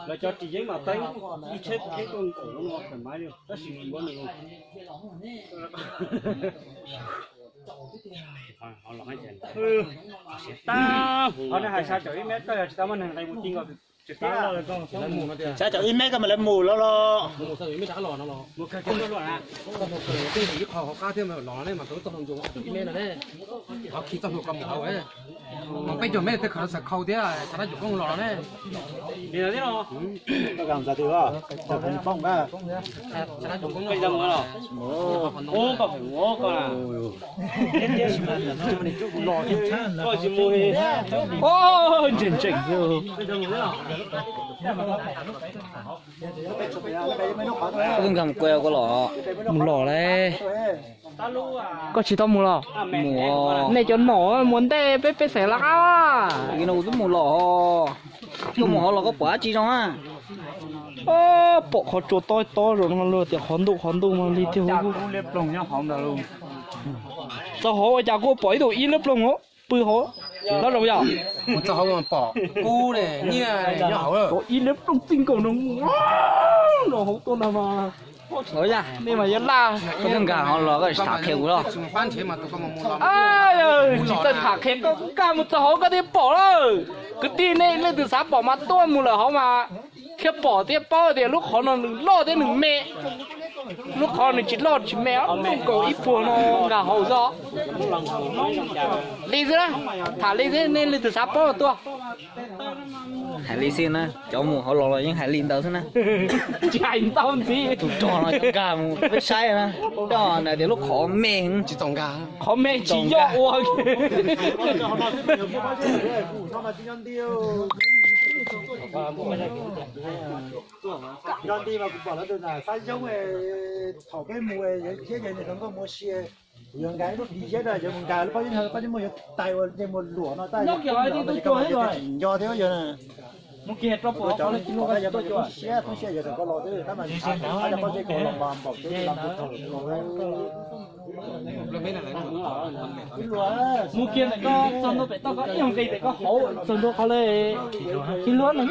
Lawv cov tsis yeeb mas teeb ib tsheb yeeb tuaj nkaum no thoải mái li, tab sis nws yuav nws. Qhov nej hais xya caum ib mev koj yog tsis tau muaj neeg nqe mus ti nkaus. Xya caum ib mev koj mas lawv mus lawm los? Ib qho hauv qab thiab mas los ne mas tau txoj hlua ib mev no ne. Qhov khi txoj hlua koj mus hauv, mas peb caug mev tej khaws xaws khau thiab xav dab tsi koob los los ne. Ntseeg ntseeg. Nkag mus kuaj koj los? Mus los lauj. Koj tsis tau mus los? Mus. Nej cov nom mus ntej peb peb xeem lawm. Li no kuv twb mus los. Koj mus hauv los koj pom dab tsi zoo na? Pom qhov tsua tob tob zoo no luag tias qhov ntuj qhov ntuj mas li tiag. Txog hauv ua cas kuj pom ib tug ib lub ploog pw hauv. Nyob zoo yog? Mus txog hauv pom kub ne, nyiaj nyob hauv. Ib lub ploog txij nkaus no, no hauv tuaj ntag mas. Nej mas yuav laj. Koj twb nkag hauv los koj tsis tham qhia kuv los? Tsis txawj tham qhia koj, koj nkag mus txog hauv koj thiaj pom lawm. Kwv tij nej leej twg xav pom mas tuaj mus lawm hauv mas thiaj pom thiab paub tias lub qhov no nws loj thiab nws me. Lub qhov nws tsis loj tsis me, ob tug nkaus ib puag no nkag hauv xwb. Li xwb na, tham li xwb, nej leej twg xav paub tuaj. Hais li xwb na, cov mus hauv los los yeej hais li ntawd xwb na. Tsis hais ntau ntxiv. Tus rog no nkag mus peb saib na, rog na tias lub qhov me tsis txaus nkag. Qhov me tsis yog ua. Nyob nti mas kuv pom lawv tus na Xab Yoob, thaum peb mus thiab yog niam hluas nkauj mus ua si, yuav nkag ib lub pi ziab na, yuav mus nkag lub pob zeb, pob zeb muag yuav tais ua nce mus luam no, tab yog nco thiab yog na. Cov toob siab toob siab yog thaum koj los xwb, tab mas ntshav thaum koj cov pob zeb koj los mas npaum twb los mus thaum. Mus kiag ntawm koj txog ntua pem toj koj ib nyuag nqis pem koj hauv txog ntua qhov le. Tsis luag na.